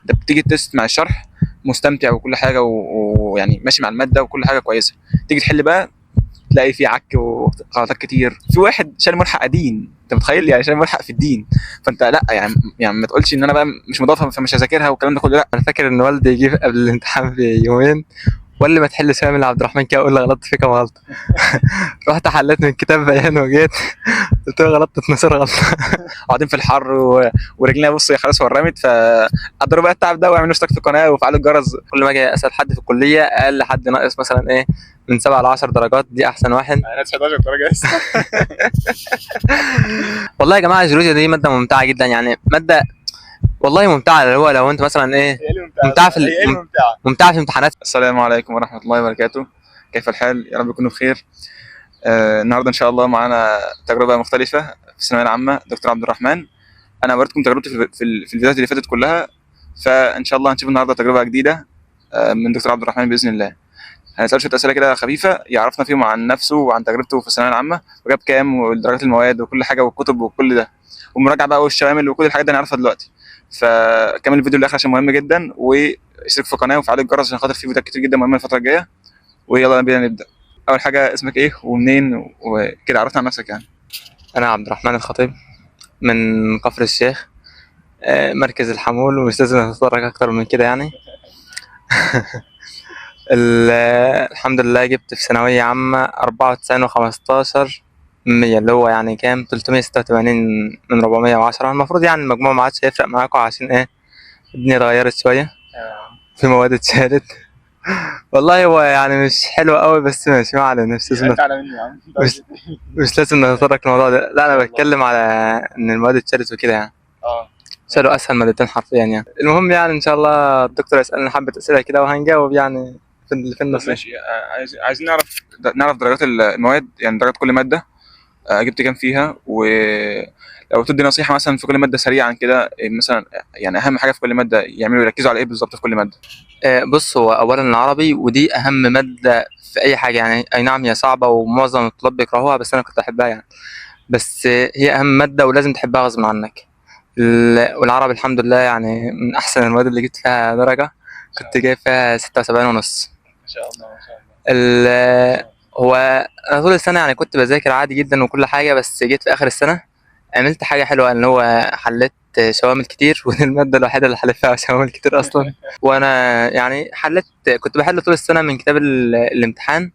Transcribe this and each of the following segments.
انت بتيجي ال test مع الشرح مستمتع وكل حاجة ويعني ماشي مع المادة وكل حاجة كويسة. تيجي تحل بقى تلاقي في عك وغلطات كتير. في واحد شال ملحق دين، انت متخيل؟ يعني شال ملحق في الدين. فانت لا يعني ما تقولش ان انا بقى مش مضافة فمش هذاكرها والكلام ده كله، لا. انا فاكر ان والدي جه قبل الامتحان بيومين وقال لي ما تحلش شامل عبد الرحمن كده، اقول له غلطت في كام غلطه. رحت حليت من كتاب بيان وجيت قلت له غلطت 12 غلطه. قاعدين في الحر ورجلنا بص خلاص ورمت. فقدروا بقى التعب ده واعملوا اشتراك في القناة وفعلوا الجرس. كل ما اجي اسال حد في الكلية اقل حد ناقص مثلا ايه من 7 ل 10 درجات، دي احسن واحد. انا 11 درجه. والله يا جماعة الجيولوجيا دي مادة ممتعة جدا، يعني مادة والله ممتعة، اللي هو لو انت مثلا ايه ممتعة في ممتعة في امتحانات. السلام عليكم ورحمة الله وبركاته، كيف الحال؟ يا رب تكونوا بخير. النهارده ان شاء الله معانا تجربه مختلفة في الثانوية العامة، دكتور عبد الرحمن. انا وريتكم تجربتي في الفيديوهات اللي فاتت كلها، فان شاء الله هنشوف النهارده تجربه جديدة من دكتور عبد الرحمن باذن الله. هنساله شوية اسئلة كده خفيفة يعرفنا فيهم عن نفسه وعن تجربته في الثانوية العامة، وجاب كام، ودرجات المواد وكل حاجة والكتب وكل ده، والمراجعه بقى والشوامل وكل الحاجات دي هنعرفها دلوقتي. فكمل الفيديو للاخر عشان مهم جدا، واشترك في القناة وفعل الجرس عشان خاطر في فيديوهات كتير جدا مهمة الفترة الجاية. ويلا بينا نبدا. اول حاجة اسمك ايه ومنين وكده، عرفنا عن نفسك يعني. انا عبد الرحمن الخطيب من كفر الشيخ، مركز الحمول، ومش لازم اتطرق اكتر من كده يعني. الحمد لله جبت في ثانوية عامة 94.15، اللي هو يعني كام 386 من 410 المفروض. يعني المجموع ما عادش هيفرق معاكم عشان ايه الدنيا اتغيرت شوية، في مواد اتشالت. والله هو يعني مش حلو قوي بس ماشي، ما علينا، مش لازم على مني يا عم. مش لازم نتطرق للموضوع ده. لا انا بتكلم على ان المواد اتشالت وكده يعني، شالوا اسهل مادتين حرفيا يعني. المهم يعني ان شاء الله الدكتور يسالنا حبه اسئلة كده وهنجاوب يعني في النص. ماشي. عايزين نعرف درجات المواد، يعني درجات كل مادة، جبت كام فيها، ولو تدي نصيحة مثلا في كل مادة سريعا كده، مثلا يعني اهم حاجة في كل مادة يعملوا يركزوا على ايه بالظبط في كل مادة. بص، هو اولا العربي، ودي اهم مادة في اي حاجة يعني. اي نعم هي صعبة ومعظم الطلاب بيكرهوها، بس انا كنت احبها يعني، بس هي اهم مادة ولازم تحبها غصب عنك. والعربي الحمد لله يعني من احسن المواد اللي جبت فيها درجه، كنت جايب فيها 76.5. ما شاء الله ما شاء الله. هو انا طول السنة يعني كنت بذاكر عادي جدا وكل حاجة، بس جيت في اخر السنة عملت حاجة حلوة، ان هو حليت شوامل كتير، ودي المادة الوحيدة اللي حليت فيها شوامل كتير اصلا. وانا يعني حليت، كنت بحل طول السنة من كتاب الامتحان،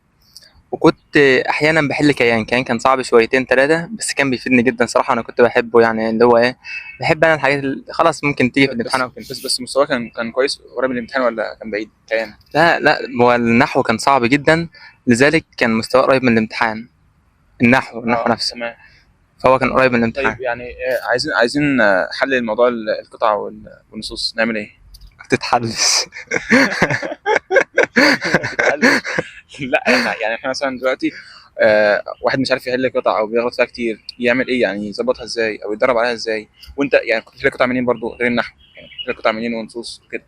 وكنت احيانا بحل كيان. كيان كان صعب شويتين ثلاثة، بس كان بيفيدني جدا صراحة، انا كنت بحبه يعني، اللي هو ايه، بحب انا الحاجات اللي خلاص ممكن تيجي في الامتحان او كده. بس مستواه كان كويس قريب من الامتحان ولا كان بعيد؟ كيان لا هو النحو كان صعب جدا، لذلك كان مستواه قريب من الامتحان. النحو نفسه، تمام. فهو كان قريب من الامتحان. طيب يعني عايزين حل الموضوع القطع والنصوص، نعمل ايه؟ ما تتحلش. لا يعني احنا مثلا دلوقتي واحد مش عارف يحل قطع او بيغلط فيها كتير، يعمل ايه يعني؟ يظبطها ازاي او يتدرب عليها ازاي؟ وانت يعني كنت بتحل قطع منين برضو غير النحو؟ يعني بتحل قطع منين ونصوص وكده؟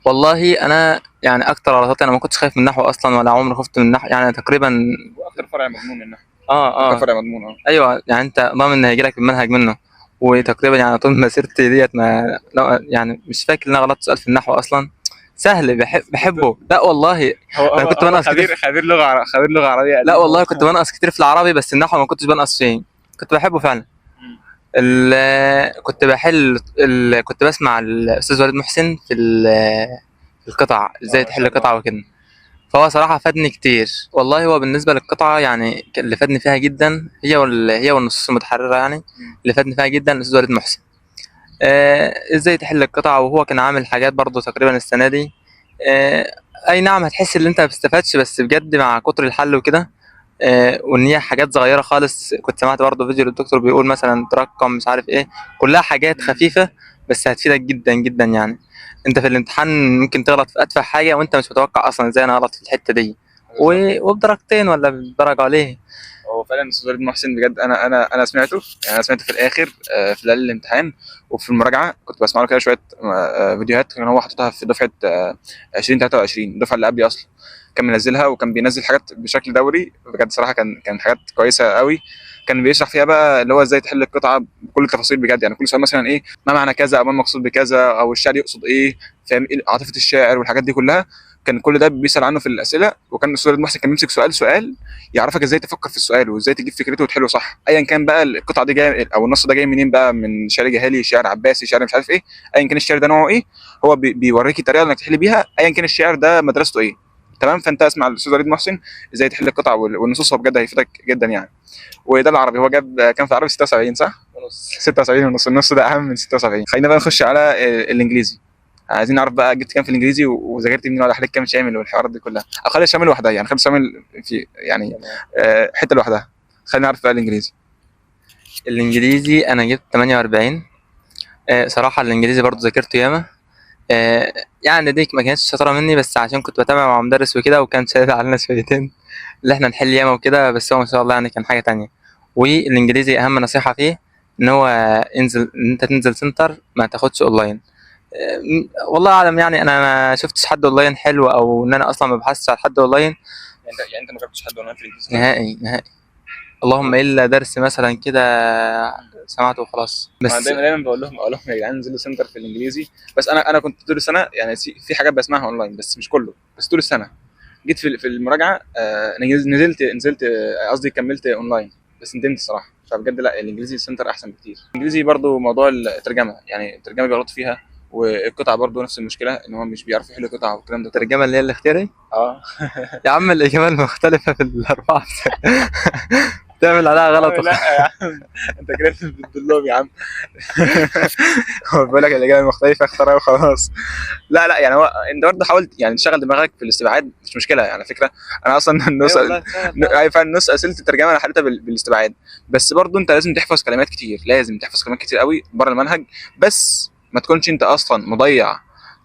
والله انا يعني اكتر غلطاتي، انا ما كنتش خايف من النحو اصلا، ولا عمري خفت من النحو يعني تقريبا. واكتر فرع مضمون من النحو. اكتر فرع مضمون. ايوه يعني انت ضامن ان هيجي لك المنهج منه، وتقريبا يعني طول مسيرتي ديت ما لا يعني مش فاكر ان انا غلطت سؤال في النحو اصلا. سهل، بحبه. لا والله هو أنا كنت بنقص كتير. خبير لغة، خبير لغة عربية. لا والله كنت بنقص كتير في العربي، بس النحو ما كنتش بنقص فيه، كنت بحبه فعلا. كنت بحل كنت بسمع الاستاذ وليد محسن في القطع، ازاي تحل قطعه وكده، فهو صراحة فادني كتير والله. هو بالنسبة للقطعه يعني اللي فادني فيها جدا هي هي والنصوص المتحرره يعني، اللي فادني فيها جدا الاستاذ وليد محسن. ازاي تحل القطعة، وهو كان عامل حاجات برضه تقريبا السنة دي. اي نعم هتحس ان انت ما بتستفادش، بس بجد مع كتر الحل وكده، وان هي حاجات صغيرة خالص. كنت سمعت برضه فيديو للدكتور بيقول مثلا ترقم مش عارف ايه، كلها حاجات خفيفة بس هتفيدك جدا جدا يعني. انت في الامتحان ممكن تغلط في اتفه حاجة وانت مش متوقع اصلا ازاي انا غلط في الحتة دي، وبدرجتين ولا بدرجة ليه. هو فعلا استاذ وليد محسن بجد، انا سمعته، يعني انا سمعته في الاخر في ليلة الامتحان وفي المراجعة كنت بسمع له كده شوية فيديوهات كان هو حاططها في دفعه 2023، الدفعة اللي قبلي اصلا كان منزلها، وكان بينزل حاجات بشكل دوري بجد صراحة كان حاجات كويسة قوي. كان بيشرح فيها بقى اللي هو ازاي تحل القطعة بكل التفاصيل بجد، يعني كل سؤال مثلا ايه ما معنى كذا، او ما المقصود بكذا، او الشاعر يقصد ايه، فاهم ايه عاطفة الشاعر والحاجات دي كلها، كان كل ده بيسال عنه في الاسئله. وكان الاستاذ وليد محسن كان بيمسك سؤال سؤال يعرفك ازاي تفكر في السؤال وازاي تجيب فكرته وتحله صح، ايا كان بقى القطعة دي جاية او النص ده جاي منين بقى، من شعر جهالي، شعر عباسي، شعر مش عارف ايه، ايا كان الشعر ده نوعه ايه، هو بيوريك الطريقة انك تحل بيها ايا كان الشعر ده مدرسته ايه. تمام؟ فانت اسمع الاستاذ وليد محسن ازاي تحل القطع والنصوص، هو بجد هيفيدك جدا يعني. وده العربي، هو جاب كام في العربي؟ 76 صح؟ ونص. 76 ونص، النص ده اهم من 76. خلينا بقى نخش على الانجليزي. عايزين نعرف بقى جبت كام في الانجليزي وذاكرت منين، ولا حليت كام شامل والحوارات دي كلها، او خلي الشامل لوحدها، يعني خلي الشامل في يعني حتة لوحدها. خلينا نعرف بقى الانجليزي. الانجليزي انا جبت 48. صراحة الانجليزي برضو ذاكرته ياما. يعني دي ما كانتش شطارة مني، بس عشان كنت بتابع مع مدرس وكده، وكان شايف علينا شويتين اللي احنا نحل ياما وكده، بس هو ما شاء الله يعني كان حاجة تانية. والانجليزي اهم نصيحة فيه ان هو انزل، ان انت تنزل center، ما تاخدش اونلاين. والله اعلم يعني، انا ما شفتش حد اونلاين حلو، او ان انا اصلا ما بحثش على حد اونلاين. يعني انت ما جربتش حد اونلاين في الانجليزي؟ نهائي نهائي، اللهم الا درس مثلا كده سمعته وخلاص. بس بس دايما بقول لهم، اقول لهم يا جدعان انزلوا center في الانجليزي. بس انا كنت طول السنة يعني في حاجات بسمعها اونلاين بس مش كله، بس طول السنة جيت في المراجعة نزلت قصدي كملت اونلاين، بس ندمت الصراحة. فبجد لا، الانجليزي center احسن بكتير. الانجليزي برضو موضوع الترجمة، يعني الترجمة بيغلطوا فيها، والقطع برضو نفس المشكلة ان هم مش بيعرفوا يحلوا قطع والكلام ده كله. الترجمة اللي هي الاختياري؟ يا عم الاجابة المختلفة في الاربعة تعمل عليها غلط. لا يا عم، انت كده بتدلهم يا عم. هو بيقول لك الاجابة المختلفة اختارها وخلاص. لا لا، يعني هو انت برضه حاول يعني تشغل دماغك في الاستبعاد، مش مشكلة يعني. على فكرة انا اصلا نص ايوه فعلا نص اسئلة الترجمة انا حليتها بالاستبعاد. بس برضه انت لازم تحفظ كلمات كتير، لازم تحفظ كلمات كتير قوي بره المنهج، بس ما تكونش انت اصلا مضيع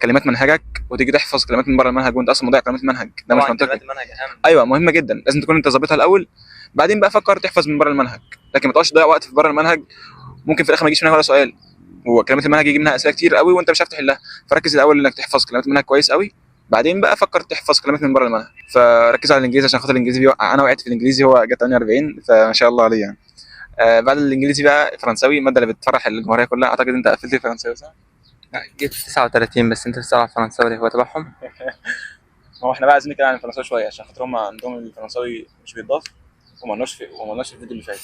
كلمات منهجك وتيجي تحفظ كلمات من بره المنهج وانت اصلا مضيع كلمات المنهج، ده مش منطقي. كلمات المنهج اهم. ايوه مهمة جدا، لازم تكون انت ظابطها الاول، بعدين بقى فكر تحفظ من بره المنهج، لكن ما تقعدش تضيع وقت في بره المنهج، ممكن في الاخر ما يجيش منها ولا سؤال، وكلمات المنهج يجي منها اسئلة كتير قوي وانت مش عارف تحلها. فركز الاول انك تحفظ كلمات المنهج كويس قوي، بعدين بقى فكر تحفظ كلمات من بره المنهج. فركز على الانجليزي عشان خاطر الانجليزي بيوقع، انا وقعت في الانجليزي، هو جاب 48 فما شاء الله عليه يعني. بعد الانجليزي بقى الفرنساوي، المادة اللي بتفرح الجمهورية كلها. اعتقد انت قفلت الفرنساوي صح؟ جبت 39. بس انت بتسأل على الفرنساوي اللي هو تبعهم. ما هو احنا بقى عايزين نتكلم عن الفرنساوي شوية عشان خاطر هم عندهم الفرنساوي مش بيتضاف، وما قلناش في الفيديو اللي فات،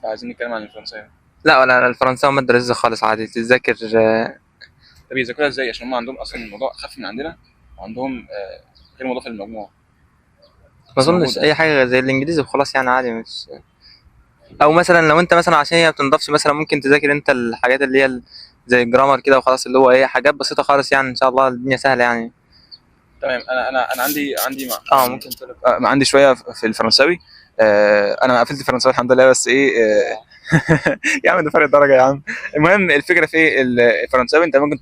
فعايزين نتكلم عن الفرنساوي. لا ولا الفرنساوي مادة لذيذة خالص، عادي تذاكر. طب يذاكروها ازاي؟ عشان هم عندهم اصلا الموضوع اخف من عندنا، وعندهم غير مضاف للمجموع. ما اظنش موجودة. اي حاجة زي الانجليزي وخلاص يعني، عادي. مش او مثلا لو انت مثلا عشان هي ما بتنضافش مثلا، ممكن تذاكر انت الحاجات اللي هي زي الجرامر كده وخلاص، اللي هو ايه حاجات بسيطة خالص يعني، ان شاء الله الدنيا سهلة يعني. تمام. انا عندي مع ممكن تقول عندي شوية في الفرنساوي. انا قفلت الفرنساوي الحمد لله، بس ايه يا عم ده فرق درجه يا عم. المهم الفكرة في ايه، الفرنساوي انت ممكن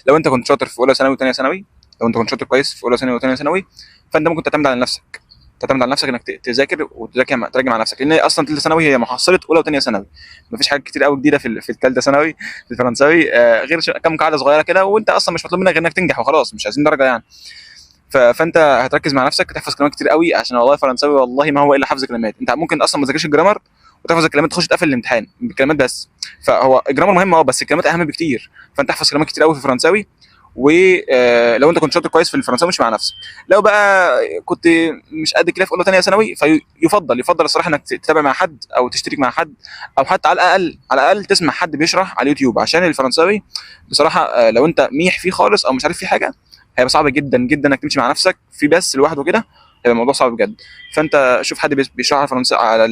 لو انت كنت شاطر في اولى ثانوي وثانيه ثانوي، لو انت كنت شاطر كويس في اولى ثانوي وثانيه ثانوي، فانت ممكن تعتمد على نفسك، تعتمد على نفسك انك تذاكر وتذاكر تراجع مع نفسك، لان اصلا ثالثة ثانوي هي محصله اولى وثانيه ثانوي، مفيش حاجات كتير قوي جديدة في الثالثة ثانوي في الفرنساوي غير كم قاعدة صغيرة كده، وانت اصلا مش مطلوب منك غير انك تنجح وخلاص، مش عايزين درجه يعني. فانت هتركز مع نفسك، تحفظ كلمات كتير قوي، عشان والله الفرنساوي والله ما هو الا حفظ كلمات. انت ممكن اصلا ما تذاكرش ال grammar وتحفظ الكلمات، تخش تقفل الامتحان بالكلمات بس. فهو ال grammar مهم بس الكلمات اهم بكتير. فانت احفظ كلمات كتير قوي في الفرنساوي، ولو انت كنت شاطر كويس في الفرنساوي مش مع نفسك. لو بقى كنت مش قد كده في اولى ثانية ثانوي، فيفضل الصراحة انك تتابع مع حد او تشترك مع حد، او حتى على الاقل تسمع حد بيشرح على اليوتيوب، عشان الفرنساوي بصراحة لو انت ميح فيه خالص او مش عارف فيه حاجة، هيبقى صعب جدا جدا انك تمشي مع نفسك في بس لوحده كده، هيبقى الموضوع صعب بجد. فانت شوف حد بيشرح الفرنسي على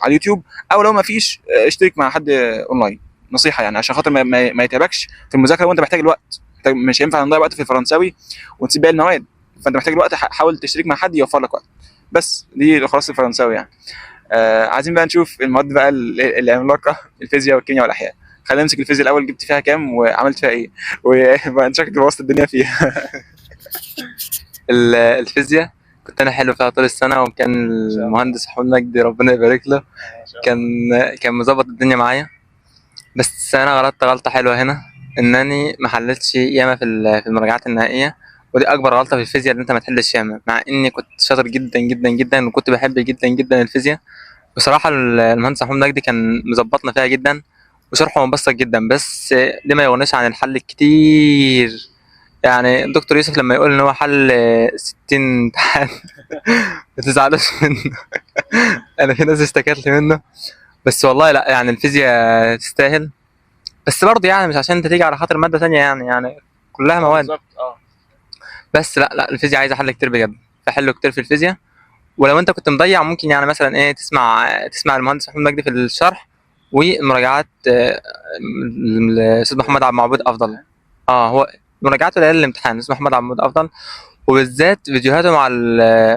اليوتيوب، او لو ما فيش اشترك مع حد اونلاين. نصيحة يعني عشان خاطر ما يتعبكش في المذاكرة، وانت محتاج الوقت، مش هينفع نضيع وقت في الفرنساوي ونسيب باقي المواد، فانت محتاج الوقت، حاول تشترك مع حد يوفر لك وقت. بس دي خلاص الفرنساوي يعني. عايزين بقى نشوف المواد بقى العملاقة، الفيزياء والكيمياء والاحياء. خلينا نمسك الفيزياء الاول، جبت فيها كام وعملت فيها ايه؟ وانت شكلك بوظت الدنيا فيها. الفيزياء كنت كنت انا حلو فيها طول السنه، وكان ما شاء الله. المهندس محمود مجدي ربنا يبارك له، ما شاء الله. كان مظبط الدنيا معايا. بس انا غلطت غلطه حلوة هنا، انني ما حلتش ياما في المراجعات النهائيه، ودي اكبر غلطه في الفيزياء، ان انت ما تحلش ياما، مع اني كنت شاطر جدا جدا جدا، وكنت بحب جدا جدا الفيزياء. بصراحة المهندس محمود مجدي كان مظبطنا فيها جدا، وشرحه مبسط جدا، بس ده ما يغنيش عن الحل الكتير. يعني الدكتور يوسف لما يقول ان هو حل 60 امتحان ما تزعلوش منه، انا في ناس اشتكت لي منه، بس والله لا، يعني الفيزياء تستاهل. بس برضه يعني مش عشان انت تيجي على خاطر مادة تانية، يعني كلها مواد. بالظبط. بس لا لا، الفيزياء عايزه حل كتير بجد، فحله كتير في الفيزياء. ولو انت كنت مضيع ممكن يعني مثلا ايه، تسمع المهندس محمود مجدي في الشرح والمراجعات، الاستاذ محمد عبد المعبود افضل. هو مراجعاته ليالي الامتحان الاستاذ محمد عبد المعبود افضل، وبالذات فيديوهاته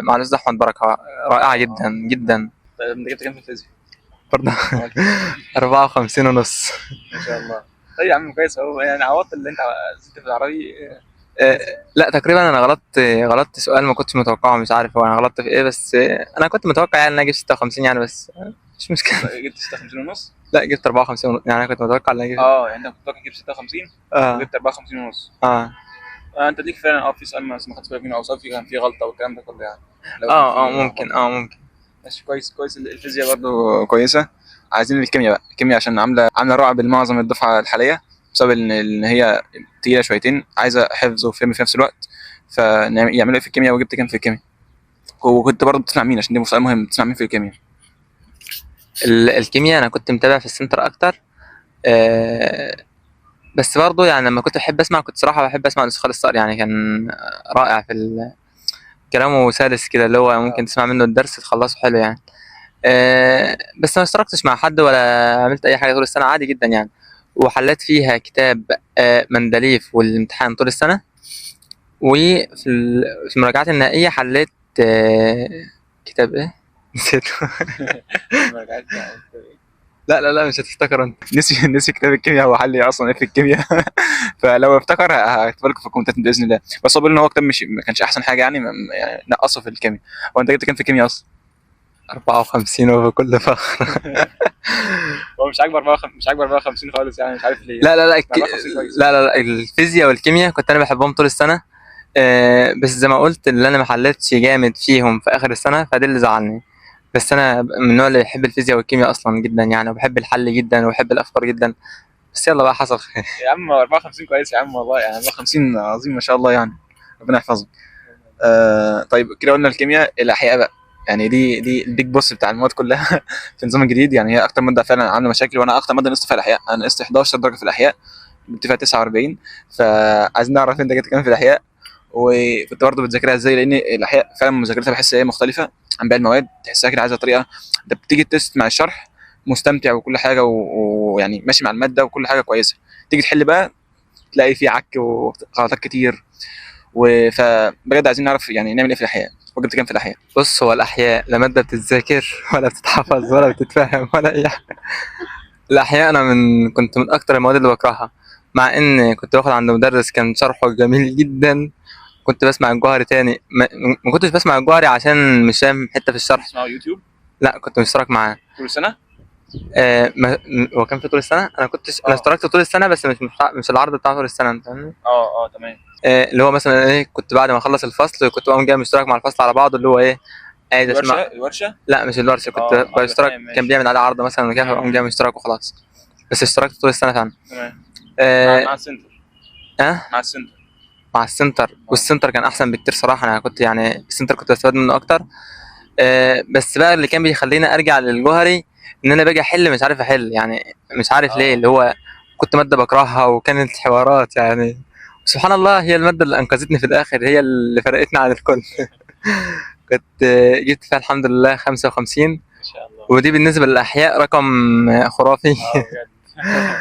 مع الاستاذ احمد بركة رائعة جدا جدا. طيب انت جبت كام في الفيزياء؟ برضه 54 ونص. ما شاء الله. طيب يا عم كويس اهو، يعني عوضت اللي انت زدت في العربي. لا تقريبا انا غلطت سؤال ما كنتش متوقعه، مش عارف هو انا غلطت في ايه، بس انا كنت متوقع يعني ان انا اجيب 56 يعني، بس مش مشكلة. جبت 56 ونص؟ لا جبت 54 ونص، يعني انا كنت متوقع ان انا اجيب يعني انت كنت متوقع تجيب 56 وجبت 54 ونص. انت ليك فعلا في سؤال ما خدتش بالك منه، او سؤال كان فيه غلطه والكلام ده كله يعني. لو كان فيه ممكن، غلطة. ممكن. ماشي كويس كويس. الفيزياء برضو كويسة. عايزين الكيمياء بقى، الكيمياء عشان عامله رعب لمعظم الدفعة الحالية، بسبب ان هي تقيلة شويتين، عايزه حفظ وفهم في نفس الوقت. فيعملوا ايه في الكيمياء؟ وجبت كام في الكيمياء؟ وكنت برضو بتسمع مين؟ عشان دي سؤال مهم، بتسمع مين في الكيمياء؟ الكيمياء انا كنت متابع في السنتر اكتر، بس برضو يعني لما كنت بحب اسمع، كنت صراحة بحب اسمع الاستاذ خالد الصقر، يعني كان رائع في كلامه سلس كده، اللي هو ممكن تسمع منه الدرس تخلصه حلو يعني. بس ما اشتركتش مع حد ولا عملت اي حاجة طول السنة، عادي جدا يعني. وحليت فيها كتاب مندليف والامتحان طول السنة، وفي في المراجعات النهائية حليت كتاب ايه؟ نسيته. لا لا لا مش هتفتكر انت. نسي كتاب الكيمياء، هو حل اصلا ايه في الكيمياء. فلو افتكر هكتب لكم في الكومنتات باذن الله. بس هو بيقول ان هو كتاب مش، ما كانش احسن حاجة يعني، يعني نقصه في الكيمياء. هو انت جبت كام في الكيمياء اصلا؟ 54 وبكل فخر. هو مش عاجبه 54، مش عاجبه 54 خالص يعني، مش عارف ليه. لا لا لا 54 كويس. لا لا لا، الفيزياء والكيمياء كنت انا بحبهم طول السنة، بس زي ما قلت اللي انا ما حلتش جامد فيهم في اخر السنة، فده اللي زعلني. بس انا من النوع اللي يحب الفيزياء والكيمياء اصلا جدا يعني، وبحب الحل جدا وبحب الافكار جدا، بس يلا بقى حصل خير. يا عم 54 كويس يا عم والله، يعني 54 عظيم ما شاء الله يعني، ربنا يحفظك. طيب كده قلنا الكيمياء. الاحياء بقى يعني دي ال big boss بتاع المواد كلها في النظام الجديد، يعني هي اكتر مادة فعلا عامله مشاكل، وانا اكتر مادة نقصت فيها الاحياء، انا نقصت 11 درجه في الاحياء، جبت فيها 49. فعايزين نعرف انت جبت كام في الاحياء، وكنت برضه بتذاكرها ازاي، لان الاحياء فعلا مذاكرتها بحس هي مختلفة عن باقي المواد، تحسها كده عايزه طريقه. انت بتيجي ال test مع الشرح مستمتع وكل حاجة ويعني ماشي مع المادة وكل حاجة كويسة، تيجي تحل بقى تلاقي في عك وغلطات كتير، فبجد عايزين نعرف يعني نعمل ايه في الاحياء، وجبت كام في الاحياء؟ بص، هو الاحياء لا مادة بتتذاكر ولا بتتحفظ ولا بتتفهم ولا اي حاجة. الاحياء انا كنت من اكتر المواد اللي بكرهها، مع ان كنت باخد عند مدرس كان شرحه جميل جدا، كنت بسمع الجوهري تاني. ما كنتش بسمع الجوهري عشان مش فاهم حتة في الشرح. بتسمعوا يوتيوب؟ لا كنت مشترك معاه. طول السنة؟ هو كان في طول السنة؟ انا كنت انا اشتركت طول السنة، بس مش العرض بتاع طول السنة، انت فاهمني؟ تمام. اللي هو مثلا ايه، كنت بعد ما اخلص الفصل كنت بقوم جاي مشترك مع الفصل على بعضه، اللي هو ايه، عايز اسمع. الورشة؟ لا مش الورشة، كنت بشترك، تمام، ماشي. كان بيعمل عليه عرض مثلا وكده، فبقوم جاي مشترك وخلاص. بس اشتركت طول السنة فعلا. تمام. مع السنتر. مع السنتر. مع السنتر، والسنتر كان احسن بكتير صراحة. انا كنت يعني السنتر كنت بستفاد منه اكتر. بس بقى اللي كان بيخليني ارجع للجوهري ان انا باجي احل مش عارف احل، يعني مش عارف ليه، اللي هو كنت مادة بكرهها وكانت حوارات يعني. سبحان الله هي المادة اللي انقذتني في الاخر، هي اللي فرقتني عن الكل. كنت جبت فيها الحمد لله 55. ما شاء الله. ودي بالنسبة للاحياء رقم خرافي. بجد.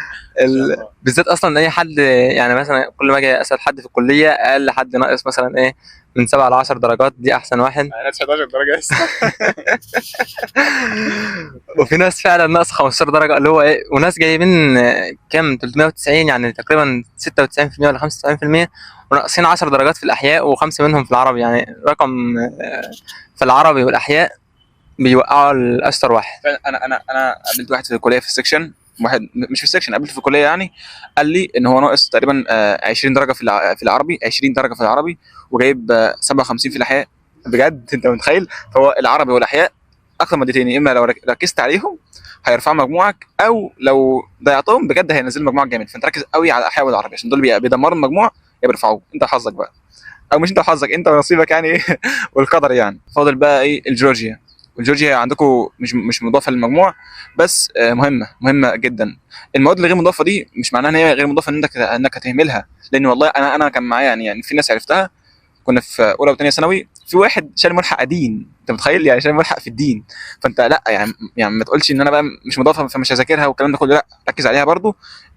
بالذات اصلا اي حد، يعني مثلا كل ما اجي اسال حد في الكلية اقل حد ناقص مثلا ايه من 7 ل 10 درجات، دي احسن واحد. انا 19 درجه بس. وفي ناس فعلا ناقص 15 درجه اللي هو ايه، وناس جايبين كام 390 يعني تقريبا 96% ولا 95%، وناقصين 10 درجات في الاحياء وخمسة منهم في العربي، يعني رقم في العربي والاحياء بيوقعوا الاشطر واحد. فعلا انا قابلت واحد في الكلية في ال section، واحد مش في ال section، قابلته في الكلية يعني، قال لي ان هو ناقص تقريبا 20 درجه في العربي، 20 درجه في العربي، وجايب 57 في الاحياء. بجد انت متخيل؟ فهو العربي والاحياء اكتر مادتين، يا اما لو ركزت عليهم هيرفعوا مجموعك، او لو ضيعتهم بجد هينزلوا مجموعك جامد. فانت ركز قوي على الاحياء والعربي عشان دول بيدمروا المجموع يا بيرفعوه. انت حظك بقى، او مش انت حظك، انت ونصيبك يعني ايه والقدر يعني. فاضل بقى ايه؟ الجورجيا. والجورجيا عندكم مش مضافة للمجموع، بس مهمة مهمة جدا. المواد اللي غير مضافة دي مش معناها ان هي غير مضافة انك هتهملها، لان والله انا كان معايا يعني في ناس عرفتها كنا في اولى وثانيه ثانوي، في واحد شال ملحق دين، انت متخيل؟ يعني شال ملحق في الدين. فانت لا يعني ما تقولش ان انا بقى مش مضافة فمش هذاكرها والكلام ده كله، لا ركز عليها برضو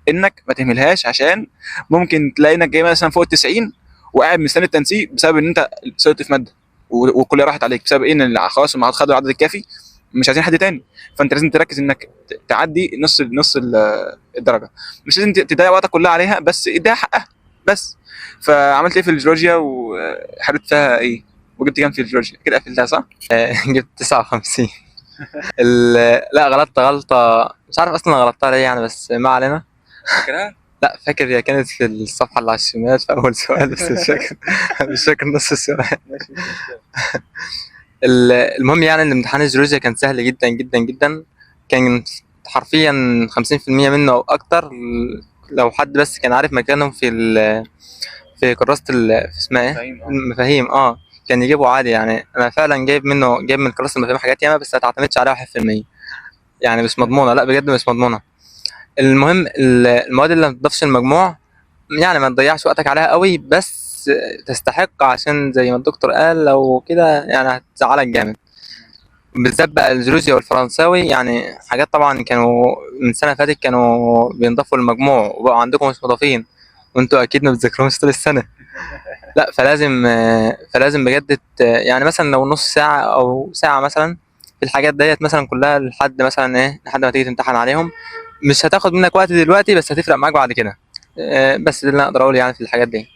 انك ما تهملهاش، عشان ممكن تلاقي انك جاي مثلا فوق ال 90 وقاعد مستني التنسيق بسبب ان انت سقطت في مادة والكلية راحت عليك بسبب ايه؟ ان خلاص هم خدوا العدد الكافي، مش عايزين حد تاني. فانت لازم تركز انك تعدي نص الدرجة، مش لازم تضيع وقتك كلها عليها، بس اديها حقها بس. فعملت ايه في الجورجيا وحليت فيها ايه وجبت كام في الجورجيا؟ كده قفلتها صح؟ جبت 59. لا غلطت غلطة مش عارف اصلا غلطتها ليه يعني، بس ما علينا. فاكرها؟ لا فاكر، هي كانت في الصفحة اللي على الشمال في أول سؤال، بس مش فاكر نص السؤال. ماشي. المهم يعني ان امتحان الجيولوجيا كان سهل جدا جدا جدا، كان حرفيا 50% منه او اكتر لو حد بس كان عارف مكانهم في كراسة في اسمها ايه؟ المفاهيم، كان يجيبه عادي يعني. انا فعلا جايب منه، جايب من كراسة المفاهيم حاجات ياما، بس ما تعتمدش عليها 1%، يعني مش مضمونة، لا بجد مش مضمونة. المهم المواد اللي ما تضيفش المجموع يعني ما تضيعش وقتك عليها قوي، بس تستحق، عشان زي ما الدكتور قال لو كده يعني هتزعلك جامد، بالذات بقى الجيولوجيا والفرنساوي، يعني حاجات طبعا كانوا من سنة فاتت كانوا بينضافوا للمجموع وبقوا عندكم مش مضافين، وانتوا اكيد ما بتذاكروهمش طول السنة. لا فلازم بجد يعني مثلا لو نص ساعة او ساعة مثلا في الحاجات ديت مثلا كلها لحد مثلا ايه، لحد ما تيجي تمتحن عليهم، مش هتاخد منك وقت دلوقتي بس هتفرق معاك بعد كده. بس ده اللي انا اقدر اقوله يعني في الحاجات دي.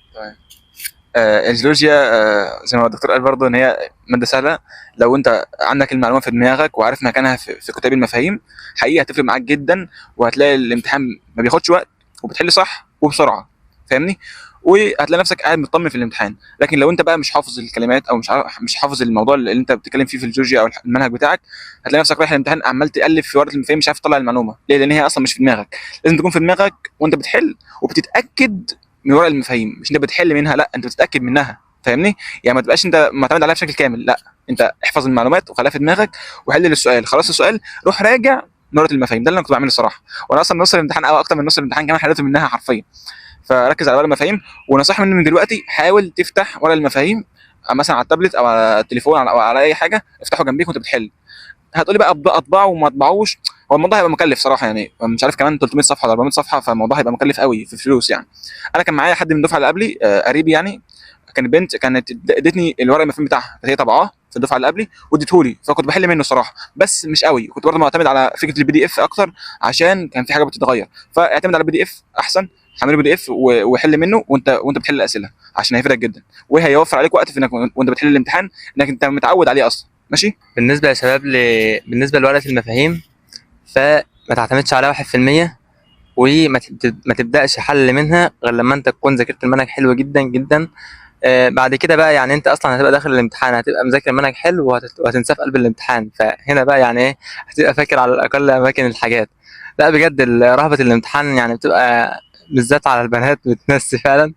الجيولوجيا زي ما الدكتور قال برضه ان هي مادة سهلة، لو انت عندك المعلومة في دماغك وعارف مكانها في كتاب المفاهيم، حقيقة هتفرق معاك جدا، وهتلاقي الامتحان ما بياخدش وقت وبتحل صح وبسرعة، فاهمني؟ وهتلاقي نفسك قاعد مطمن في الامتحان. لكن لو انت بقى مش حافظ الكلمات او مش حافظ الموضوع اللي انت بتتكلم فيه في الجيولوجيا او المنهج بتاعك، هتلاقي نفسك رايح الامتحان عمال تقلب في ورقة المفاهيم مش عارف تطلع المعلومة. ليه؟ لان هي اصلا مش في دماغك. لازم تكون في دماغك وانت بتحل وبتتاكد من ورق المفاهيم، مش انت بتحل منها، لا انت بتتاكد منها، فاهمني؟ يعني ما تبقاش انت معتمد عليها بشكل كامل، لا انت احفظ المعلومات وخليها في دماغك وحل للسؤال، خلاص السؤال روح راجع من ورقة المفاهيم. ده اللي انا كنت بعمله الصراحة، وانا اصلا نص الامتحان او اكتر من نص الامتحان كمان حليته منها حرفيا. فركز على ورق المفاهيم، ونصيحة مني من دلوقتي، حاول تفتح ورق المفاهيم مثلا على التابلت او على التليفون او على اي حاجة، افتحه جنبيك وانت بتحل. هتقولي بقى اطبعه وما اطبعوش، هو الموضوع هيبقى مكلف صراحة، يعني مش عارف كمان 300 صفحة ولا 400 صفحة، فالموضوع هيبقى مكلف قوي في فلوس يعني. انا كان معايا حد من الدفعة اللي قبلي، قريبي يعني، كانت بنت كانت ادتني الورق المفاهيم بتاعها، هي طبعاه في الدفعة اللي قبلي واديته لي، فكنت بحل منه صراحة بس مش قوي، كنت برضه معتمد على فكرة ال PDF اكتر عشان كان في حاجة بتتغير، فاعتمد على ال PDF احسن، حمله PDF وحل منه وانت بتحل الاسئلة عشان هيفيدك جدا، وهيوفر عليك وقت في انك وانت بتحل الامتحان انك انت متعود عليه اصلا. ماشي. بالنسبة يا شباب بالنسبة لورقه المفاهيم، فما تعتمدش عليها 1%، وما ما تبداش حل منها غير لما انت تكون ذاكرت المنهج حلو جدا جدا. بعد كده بقى يعني انت اصلا هتبقى داخل الامتحان هتبقى مذاكر المنهج حلو وهتنساه في قلب الامتحان، فهنا بقى يعني ايه هتبقى فاكر على الاقل اماكن الحاجات. لا بجد رهبة الامتحان يعني بتبقى بالذات على البنات بتنسي فعلا،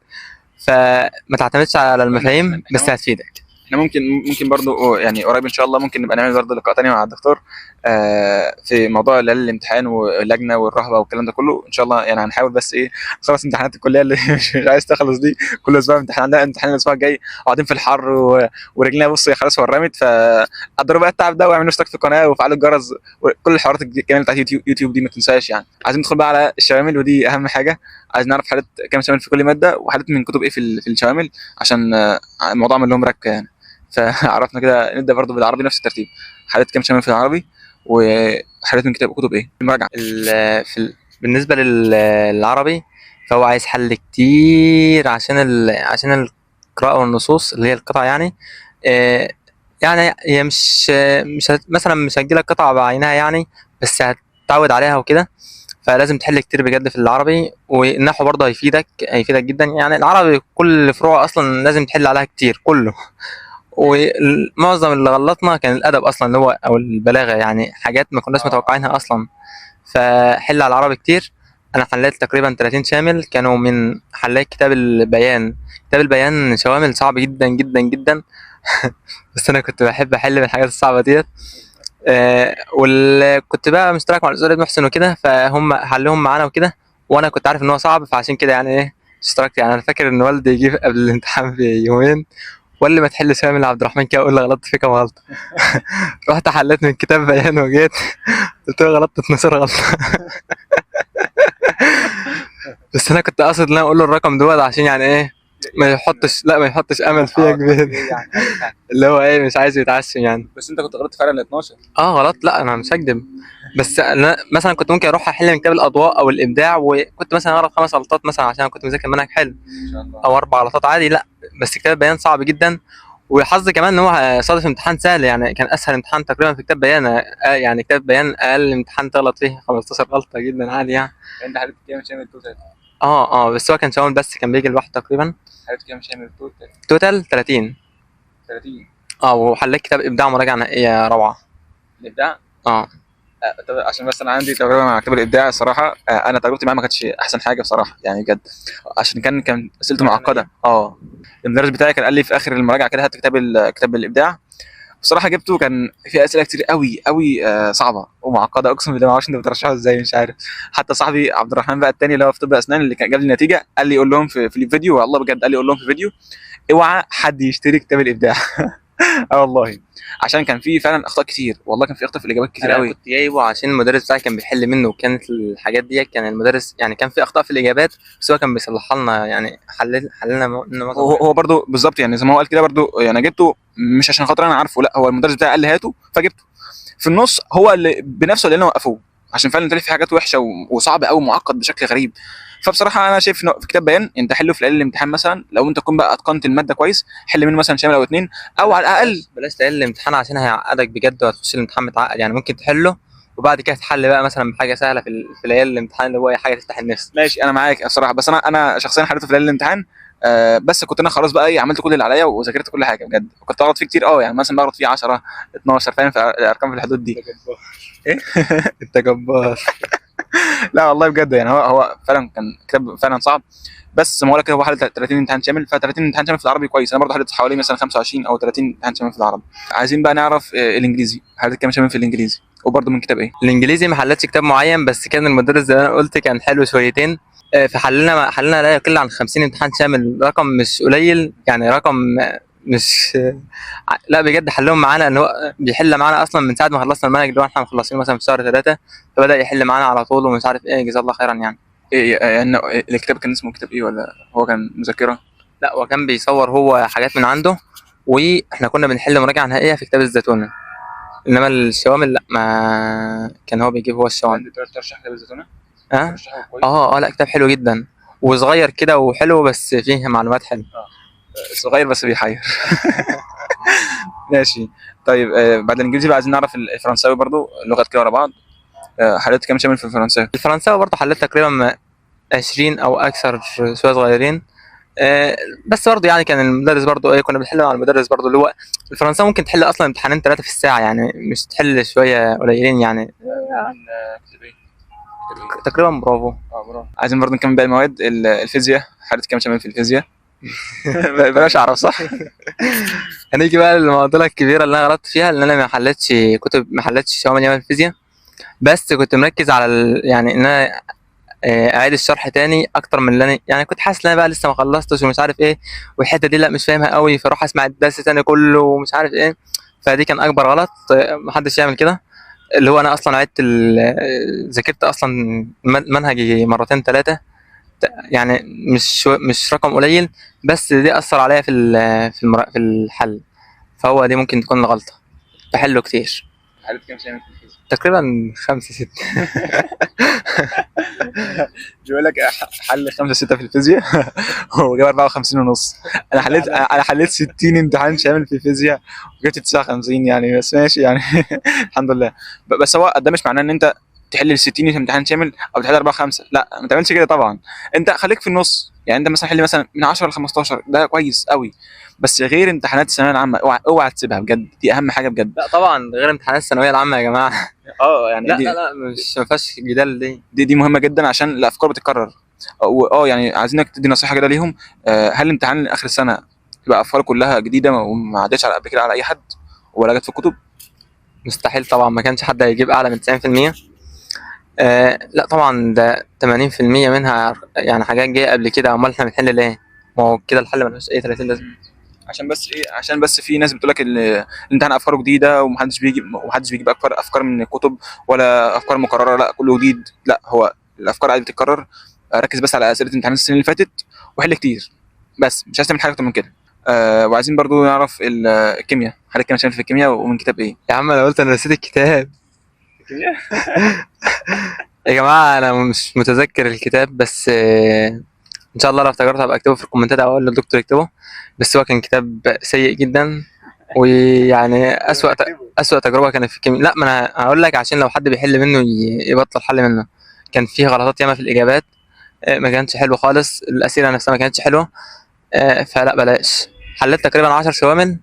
فما تعتمدش على المفاهيم بس هتفيدك. احنا ممكن برضو يعني قريب ان شاء الله ممكن نبقى نعمل برضو لقاء تاني مع الدكتور في موضوع ليالي الامتحان واللجنة والرهبة والكلام ده كله ان شاء الله. يعني هنحاول بس ايه نخلص امتحانات الكلية اللي مش عايز تخلص دي، كل اسبوع امتحان، عندنا امتحان الاسبوع الجاي، قاعدين في الحر ورجلنا بص خلاص ورمت. فقدروا بقى التعب ده واعملوا اشتراك في القناة وفعلوا الجرس وكل الحوارات الجميلة بتاعت يوتيوب دي ما تنساش. يعني عايزين ندخل بقى على الشوامل، ودي اهم حاجة. عايز نعرف حالات كام شامل في كل مادة، وحالات من كتب ايه في الشوامل، عشان الموضوع عمل لهم ركه يعني. فعرفنا كده نبدا برضو بالعربي نفس الترتيب، حالات كام شامل في العربي، وحالات من كتاب كتب ايه المراجعة. بالنسبة للعربي فهو عايز حل كتير عشان القراءة والنصوص اللي هي القطع يعني. يعني هي مش مش مثلا مش هتجيلك قطعه بعينها يعني، بس هتتعود عليها وكده، فلازم تحل كتير بجد في العربي. والنحو برضه هيفيدك جدا يعني. العربي كل فروعه اصلا لازم تحل عليها كتير كله. ومعظم اللي غلطنا كان الادب اصلا اللي هو او البلاغة، يعني حاجات ما كناش متوقعينها اصلا. فحل على العربي كتير. انا حليت تقريبا 30 شامل كانوا من حليت كتاب البيان. كتاب البيان شوامل صعب جدا جدا جدا بس انا كنت بحب احل من الحاجات الصعبة ديت. وكنت بقى مشترك مع الاستاذ محسن وكده، فهم حلهم معانا وكده، وانا كنت عارف ان هو صعب، فعشان كده يعني ايه اشتركت. يعني انا فاكر ان والدي جه قبل الامتحان بيومين وقال لي ما تحل شامل عبد الرحمن كده، اقول له غلطت في كام غلطه. رحت حليت من كتاب بيان وجيت قلت له غلطت 12 غلطه. بس انا كنت قاصد ان انا اقول له الرقم دوت عشان يعني ايه ما يحطش، لا ما يحطش امل فيا كبير اللي هو ايه مش عايز يتعشم يعني. بس انت كنت غلطت فعلا 12. غلط، لا انا مش هكدب، بس انا مثلا كنت ممكن اروح احل من كتاب الاضواء او الابداع، وكنت مثلا اغلط 5 غلطات مثلا عشان كنت مذاكر منهج حلو، ان شاء الله، او 4 غلطات عادي. لا بس كتاب بيان صعب جدا، وحظي كمان ان هو صادف امتحان سهل، يعني كان اسهل امتحان تقريبا في كتاب بيان. يعني كتاب بيان اقل امتحان تغلط فيه 15 غلطه جدا عادي يعني. انت حليت كام شامل total؟ بس هو كان شامل بس كان بيجي لوحده تقريبا. حليت كام شامل total؟ total 30. 30. وحليت كتاب ابداع مراجعه نهائية روعه. الابداع؟ طب عشان بس انا عندي تجربه مع كتاب الابداع الصراحة، انا تجربتي معاه ما كانتش احسن حاجة بصراحة يعني بجد، عشان كان اسئلته معقدة. المدرس بتاعي كان قال لي في اخر المراجعة كده هات كتاب الابداع، بصراحة جبته كان في اسئلة كتير قوي قوي، صعبة ومعقدة، اقسم بالله ما اعرفش انت بترشحه ازاي، مش عارف. حتى صاحبي عبد الرحمن بقى التاني اللي هو في طب اسنان اللي كان جاب لي النتيجة قال لي قول لهم في الفيديو، والله بجد قال لي قول لهم في الفيديو اوعى حد يشتري كتاب الابداع. والله عشان كان في فعلا اخطاء كتير، والله كان في اخطاء في الاجابات كتير انا قوي. كنت جايبه عشان المدرس بتاعي كان بيحل منه، وكانت الحاجات دي كان المدرس يعني كان في اخطاء في الاجابات بس هو كان بيصلحها لنا، يعني حللنا منه معظم هو برضه بالظبط يعني زي ما هو قال كده برضه، يعني جبته مش عشان خاطر انا عارفه، لا هو المدرس بتاعي قال لي هاته فجبته. في النص هو اللي بنفسه اللي وقفوه، عشان فعلا طلع في حاجات وحشة وصعب قوي ومعقد بشكل غريب. فبصراحة انا شايف انه في كتاب بيان انت حله في ليالي الامتحان مثلا، لو انت تكون بقى اتقنت المادة كويس حل منه مثلا شامل او 2، او على الاقل بلاش تقل الامتحان عشان هيعقدك بجد وهتخش الامتحان متعقد. يعني ممكن تحله وبعد كده تحل بقى مثلا بحاجة سهلة في ليالي الامتحان اللي هو اي حاجة تفتح النفس. ماشي انا معاك الصراحة، بس انا شخصيا حليته في ليالي الامتحان، بس كنت انا خلاص بقى ايه عملت كل اللي عليا وذاكرت كل حاجة بجد، وكنت اغلط فيه كتير، يعني مثلا بغلط فيه 10 12 فاهم، في الارقام في الحدود دي. ايه؟ انت جبار. لا والله بجد يعني هو فعلا كان كتاب فعلا صعب، بس ما هو لك هو حل 30 امتحان شامل، ف 30 امتحان شامل في العربي كويس. انا برضه حليت حوالي مثلا 25 او 30 امتحان شامل في العربي. عايزين بقى نعرف الانجليزي حليت كام شامل في الانجليزي، وبرضه من كتاب ايه؟ الانجليزي ما حلتش كتاب معين، بس كان المدرس زي ما انا قلت كان حلو شويتين، فحللنا حللنا لا يقل عن 50 امتحان شامل، رقم مش قليل يعني، رقم مش لا بجد حلهم معانا، ان هو بيحل معانا اصلا من ساعة ما خلصنا المنهج اللي هو احنا مخلصينه مثلا في شهر 3، فبدا يحل معانا على طول ومش عارف ايه، جزاه الله خيرا يعني. ايه يعني الكتاب كان اسمه كتاب ايه، ولا هو كان مذاكرة؟ لا هو كان بيصور هو حاجات من عنده، واحنا كنا بنحل مراجعه نهائية في كتاب الزيتونه، انما الشوامل لا ما كان هو بيجيب هو الشوامل. ترشح كتاب الزيتونه؟ ها؟ ترشحه كويس؟ لا كتاب حلو جدا وصغير كده وحلو، بس فيه معلومات حلوة. صغير بس بيحير. ماشي طيب، بعد الانجليزي بقى عايزين نعرف الفرنساوي برضو، لغات كده ورا بعض. حليت كام شامل في الفرنساوي؟ الفرنساوي برضو حليت تقريبا 20 او اكثر شوية صغيرين، بس برضو يعني كان المدرس برضو ايه، كنا بنحل مع المدرس برضو، اللي هو الفرنساوي ممكن تحل اصلا امتحانين 3 في الساعة، يعني مش تحل شوية قليلين يعني. تقريبا برافو. برافو. عايزين برضو نكمل باقي المواد. الفيزياء حليت كام شامل في الفيزياء؟ بلاش اعرف، صح؟ هنيجي بقى للمعضله الكبيرة اللي انا غلطت فيها، اللي انا ما حلتش كتب، ما حلتش شوامل ياما الفيزياء، بس كنت مركز على يعني ان انا اعيد الشرح تاني اكتر من اللي انا يعني كنت حاسس ان انا بقى لسه ما خلصتش ومش عارف ايه، والحتة دي لا مش فاهمها قوي، فاروح اسمع الدرس تاني كله ومش عارف ايه. فدي كان اكبر غلط، محدش يعمل كده. اللي هو انا اصلا عدت ذاكرت اصلا منهجي مرتين ثلاثة، يعني مش رقم قليل، بس دي اثر عليا في في الحل، فهو دي ممكن تكون الغلطة. بحله كتير. حليت كام شامل في الفيزياء؟ تقريبا 5 6. بيقول لك حل 5 6 في الفيزياء وجاب 54 ونص. انا حليت 60 امتحان شامل في الفيزياء وجبت 59 يعني، بس ماشي يعني. الحمد لله. بس هو ده مش معناه ان انت تحل ال 60 في امتحان شامل او تحل 4 5، لا ما تعملش كده طبعا. انت خليك في النص، يعني انت مثلا حل مثلا من 10 ل 15، ده كويس قوي. بس غير امتحانات الثانوية العامة اوعى اوعى تسيبها بجد، دي اهم حاجة بجد. لا طبعا غير امتحانات الثانوية العامة يا جماعة. اه يعني لا دي لا لا، مش ما فيهاش جدال دي. دي مهمة جدا عشان الافكار بتتكرر. يعني عايزينك تدي نصيحة كده ليهم. هل امتحان اخر السنة تبقى افكار كلها جديدة وما عدتش على قبل كده على اي حد ولا جت في الكتب؟ مستحيل طبعا، ما كانش حد هيجيب اعلى من 90%. لا طبعا ده 80% منها يعني حاجات جاية قبل كده، امال احنا بنحل ليه؟ ما هو كده الحل ملوش اي 30 لازمه. عشان بس ايه؟ عشان بس في ناس بتقول لك الامتحان افكاره جديدة ومحدش بيجي، ومحدش بيجيب افكار من الكتب ولا افكار مكرره، لا كله جديد. لا هو الافكار عادي بتتكرر. ركز بس على اسئلة امتحانات السنين اللي فاتت وحل كتير، بس مش عايز تعمل حاجة اكتر من كده. وعايزين برضو نعرف الكيمياء، حضرتك كام شامل في الكيمياء ومن كتاب ايه؟ يا عم انا قلت انا نسيت الكتاب. الكيمياء؟ يا جماعة انا مش متذكر الكتاب، بس ان شاء الله لو افتكرت هبقى اكتبه في الكومنتات او اقول للدكتور يكتبه. بس هو كان كتاب سيء جدا، ويعني اسوأ تجربه كانت في الكيمياء. لا ما انا هقول لك عشان لو حد بيحل منه يبطل حل منه. كان فيه غلطات ياما في الاجابات، ما كانش حلو خالص، الاسئلة نفسها ما كانتش حلوة، فلا بلاش. حليت تقريبا 10 شوامل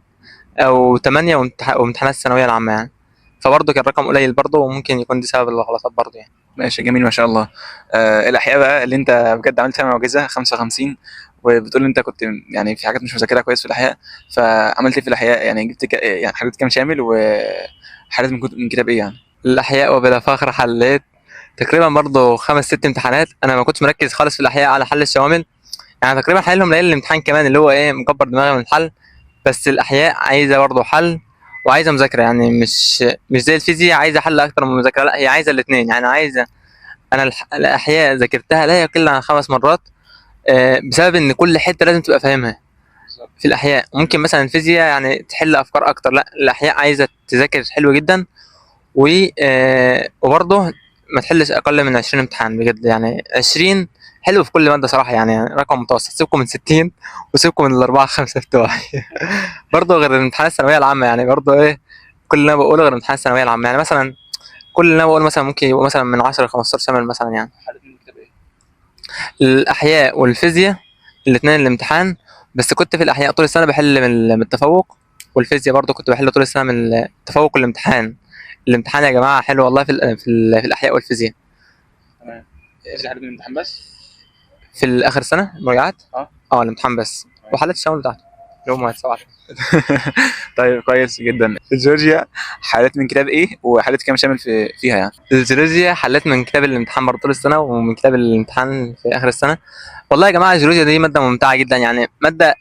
او 8 وامتحانات الثانوية العامة يعني، فبرضه كان رقم قليل برضه، وممكن يكون دي سبب الغلطات برضه يعني. ماشي جميل ما شاء الله. الاحياء بقى اللي انت بجد عملت فيها معجزه 55، وبتقول انت كنت يعني في حاجات مش مذاكرها كويس في الاحياء، فعملت ايه في الاحياء؟ يعني جبت يعني حليت كام شامل وحليت من كتاب ايه يعني؟ الاحياء وبلا فخر حليت تقريبا برضه 5 6 امتحانات. انا ما كنتش مركز خالص في الاحياء على حل الشوامل، يعني تقريبا حلهم ليالي الامتحان كمان، اللي هو ايه مكبر دماغي من الحل. بس الاحياء عايزه برضه حل وعايزه مذاكرة، يعني مش زي الفيزياء عايزه حل اكتر من مذاكرة، لا هي عايزه الاثنين. يعني عايزه انا الاحياء ذاكرتها لا يقل عن 5 مرات، بسبب ان كل حتة لازم تبقى فاهمها في الاحياء. ممكن مثلا الفيزياء يعني تحل افكار اكتر، لا الاحياء عايزه تذاكر حلو جدا، وبرضه ما تحلش اقل من 20 امتحان بجد، يعني 20 حلو في كل مادة صراحة، يعني رقم متوسط. سيبكم من 60 وسيبكم من الاربعة 5 بتوعي. برضه غير الامتحانات الثانوية العامة، يعني برضه ايه كل اللي انا بقوله غير امتحانات الثانوية العامة. يعني مثلا كل اللي انا بقوله مثلا ممكن يبقى مثلا من 10 ل 15 شامل مثلا. يعني حليت من كتاب ايه؟ الاحياء والفيزياء الاثنين الامتحان، بس كنت في الاحياء طول السنة بحل من التفوق، والفيزياء برضه كنت بحل طول السنة من التفوق والامتحان. الامتحان يا جماعة حلو والله في الاحياء والفيزياء. تمام. الفيزياء حليت من الامتحان بس؟ في الاخر سنة مراجعات؟ الامتحان بس، وحلت الشامل بتاعته اللي هم 7. طيب كويس جدا. الجيولوجيا حلت من كتاب ايه وحلت كام شامل فيها يعني؟ الجيولوجيا حلت من كتاب الامتحان برضه طول السنة، ومن كتاب الامتحان في اخر السنة. والله يا جماعة الجيولوجيا دي مادة ممتعة جدا، يعني مادة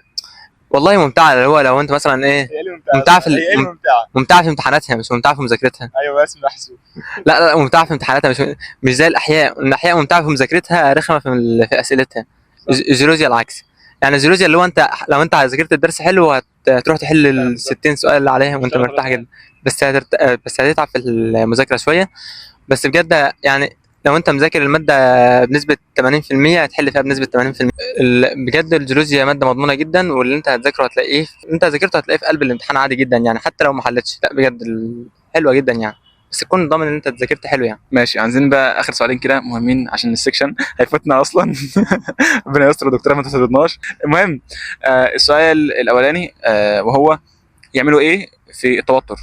والله ممتعة، اللي هو لو انت مثلا ايه ممتعة في هي ممتعة؟ ممتعة في امتحاناتها مش ممتعة في مذاكرتها. ايوه بس محسوب. لا لا ممتعة في امتحاناتها، مش زي الاحياء. الاحياء ممتعة في مذاكرتها، رخمة في اسئلتها. الجيولوجيا العكس، يعني الجيولوجيا اللي هو انت لو انت ذاكرت الدرس حلو هتروح تحل ال 60 سؤال اللي عليها وانت مرتاح جدا، بس هتتعب في المذاكرة شوية. بس بجد يعني لو انت مذاكر المادة بنسبة 80% هتحل فيها بنسبة 80%. بجد الجيولوجيا مادة مضمونه جدا، واللي انت هتذاكره هتلاقيه، انت ذاكرته هتلاقيه في قلب الامتحان عادي جدا، يعني حتى لو ما حلتش. لا بجد حلوة جدا يعني، بس تكون ضامن ان انت ذاكرت حلو يعني. ماشي، عايزين بقى اخر سؤالين كده مهمين عشان ال section هيفوتنا اصلا. ربنا يستر دكتورة ما تطردناش. المهم السؤال الاولاني وهو يعملوا ايه في التوتر؟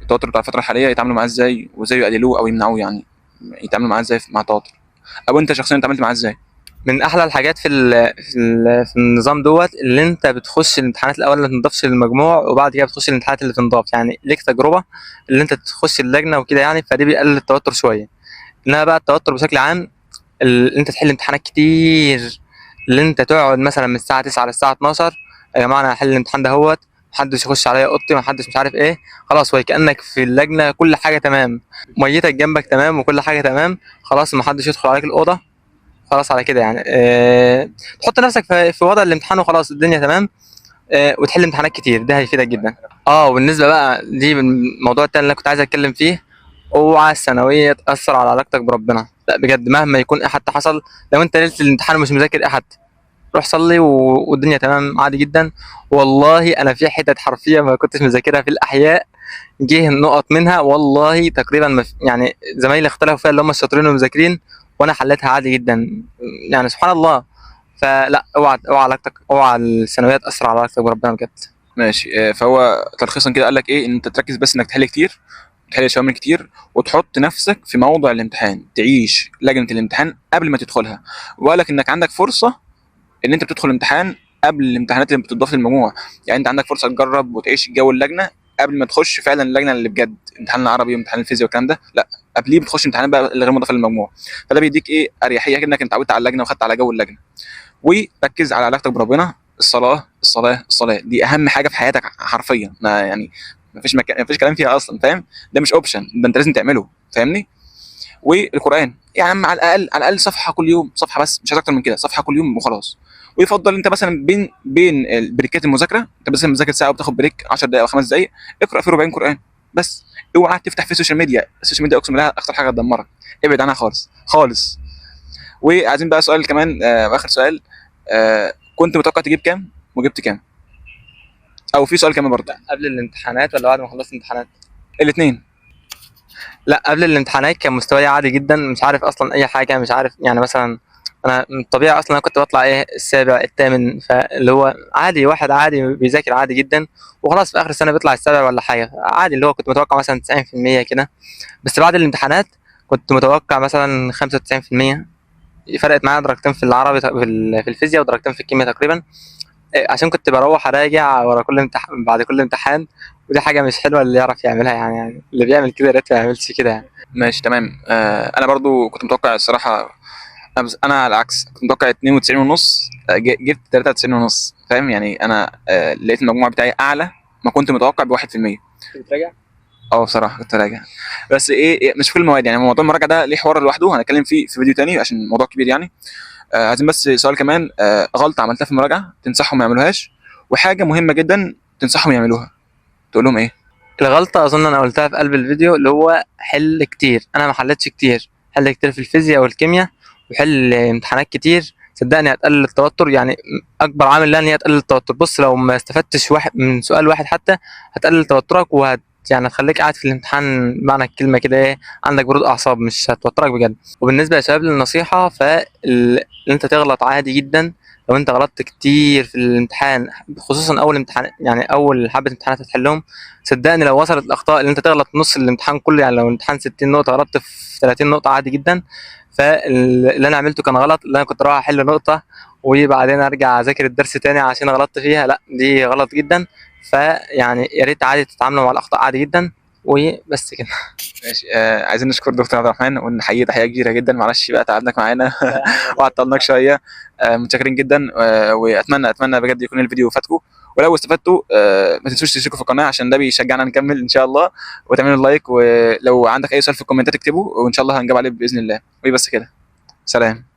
التوتر بتاع الفترة الحالية يتعاملوا معاه ازاي، وازاي يقللوه او يمنعوه، يعني يتعاملوا معاه ازاي مع التوتر، او انت شخصيا اتعاملت معاه ازاي؟ من احلى الحاجات في النظام دوت، اللي انت بتخش الامتحانات الاول اللي تنضافش للمجموع، وبعد كده بتخش الامتحانات اللي تنضاف، يعني ليك تجربه اللي انت تخش اللجنة وكده يعني، فدي بيقلل التوتر شوية. انما بقى التوتر بشكل عام، اللي انت تحل امتحانات كتير، اللي انت تقعد مثلا من الساعة 9 للساعة 12، يا جماعة انا هحل الامتحان ده هوت، محدش يخش عليا اوضتي، محدش مش عارف ايه، خلاص هو كانك في اللجنة، كل حاجة تمام، ميتك جنبك تمام، وكل حاجة تمام، خلاص محدش يدخل عليك الاوضة، خلاص على كده يعني. تحط نفسك في وضع الامتحان وخلاص الدنيا تمام، وتحل امتحانات كتير، ده هيفيدك جدا. وبالنسبة بقى دي الموضوع التاني اللي أنا كنت عايز اتكلم فيه، اوعى الثانوية تاثر على علاقتك بربنا، لا بجد مهما يكون ايه حتى حصل، لو انت ليلة الامتحان مش مذاكر ايه حتى، روح صلي والدنيا تمام عادي جدا. والله انا في حتت حرفيا ما كنتش مذاكرها في الاحياء، جه النقط منها والله تقريبا ما يعني زمايلي اختلفوا فيها اللي هم الشاطرين ومذاكرين، وانا حليتها عادي جدا، يعني سبحان الله. فلا اوعى علاقتك، اوعى الثانوية تاثر على علاقتك بربنا بجد. ماشي. فهو تلخيصا كده قال لك ايه، ان انت تركز بس انك تحل كتير، تحل شوامل كتير، وتحط نفسك في موضع الامتحان، تعيش لجنة الامتحان قبل ما تدخلها. وقال لك انك عندك فرصة ان انت بتدخل الامتحان قبل الامتحانات اللي بتضاف للمجموع، يعني انت عندك فرصة تجرب وتعيش جو اللجنة قبل ما تخش فعلا اللجنة اللي بجد، امتحان العربي وامتحان الفيزياء والكلام ده، لا قبليه بتخش امتحانات بقى اللي غير مضافة للمجموع. فده بيديك ايه، اريحية كده انك انت اتعودت على اللجنة وخدت على جو اللجنة. وركز على علاقتك بربنا، الصلاة الصلاة الصلاة دي اهم حاجة في حياتك حرفيا، ما يعني ما فيش مكان، ما فيش كلام فيها اصلا، فاهم؟ ده مش option، ده انت لازم تعمله، فاهمني؟ والقران يعني على الاقل، على الاقل صفحة كل يوم، صفحة بس، مش عايز اكتر من كده، صفحة كل يوم وخلاص. ويفضل انت مثلا بين البريكات المذاكرة، انت مثلا بتذاكر ساعة وبتاخد break 10 دقائق او 5 دقائق، اقرا في ربعين قران بس. اوعى تفتح في ال social media، ال social media اقسم بالله اكتر حاجة هتدمرك، ابعد عنها خالص خالص. وعايزين بقى سؤال كمان، اخر سؤال، كنت متوقع تجيب كام وجبت كام؟ او في سؤال كمان برضه، قبل الامتحانات ولا بعد ما خلصت الامتحانات؟ الاثنين. لا قبل الامتحانات كان مستواي عادي جدا، مش عارف اصلا اي حاجة، مش عارف يعني مثلا انا من الطبيعي اصلا انا كنت بطلع ايه السابع الثامن، فاللي هو عادي، واحد عادي بيذاكر عادي جدا، وخلاص في اخر السنة بيطلع السابع ولا حاجة عادي، اللي هو كنت متوقع مثلا 90% كده. بس بعد الامتحانات كنت متوقع مثلا 95%، فرقت معايا درجتين في العربي في الفيزياء، ودرجتين في الكيمياء تقريبا، عشان كنت بروح اراجع ورا كل امتحان بعد كل امتحان، ودي حاجة مش حلوة اللي يعرف يعملها يعني اللي بيعمل كده يا ريت ما يعملش كده يعني. ماشي تمام. انا برضو كنت متوقع الصراحة، انا على العكس كنت متوقع 92 ونص، جبت 93 ونص، فاهم يعني؟ انا لقيت المجموع بتاعي اعلى ما كنت متوقع ب 1%. كنت بتراجع؟ بصراحة كنت راجع، بس ايه مش في كل المواد يعني، موضوع المراجعة ده ليه حوار لوحده هنتكلم فيه في فيديو تاني عشان الموضوع كبير يعني. عايزين بس سؤال كمان، غلطه عملتها في المراجعة تنصحهم ما يعملوهاش، وحاجه مهمة جدا تنصحهم يعملوها، تقول لهم ايه؟ الغلطة اظن انا قلتها في قلب الفيديو، اللي هو حل كتير، انا ما حلتش كتير، حل كتير في الفيزياء والكيمياء، وحل امتحانات كتير، صدقني هتقلل التوتر، يعني اكبر عامل لها ان هي تقلل التوتر. بص لو ما استفدتش واحد من سؤال واحد حتى هتقلل توترك، وهت يعني هتخليك قاعد في الامتحان معنى الكلمة كده ايه، عندك برود اعصاب، مش هتوترك بجد. وبالنسبة يا شباب للنصيحه، فال انت تغلط عادي جدا، لو انت غلطت كتير في الامتحان خصوصا اول امتحان، يعني اول حبه امتحانات هتحلهم، صدقني لو وصلت الاخطاء اللي انت تغلط نص الامتحان كله، يعني لو الامتحان 60 نقطة غلطت في 30 نقطة عادي جدا. فاللي انا عملته كان غلط، اللي انا كنت رايح احل نقطة وبعدين ارجع اذاكر الدرس تاني عشان غلطت فيها، لا دي غلط جدا. فيعني يا ريت عادي تتعاملوا مع الاخطاء عادي جدا، وبس كده. ماشي. عايزين نشكر دكتور عبد الرحمن ونحييه تحية كبيرة جدا، معلش بقى تعبناك معانا وعطلناك شوية، متشكرين جدا، واتمنى بجد يكون الفيديو فاتكم، ولو استفدتوا ما تنسوش تشتركوا في القناة عشان ده بيشجعنا نكمل ان شاء الله، وتعملوا لايك، ولو عندك اي سؤال في الكومنتات اكتبه وان شاء الله هنجاوب عليه باذن الله. وبس كده، سلام.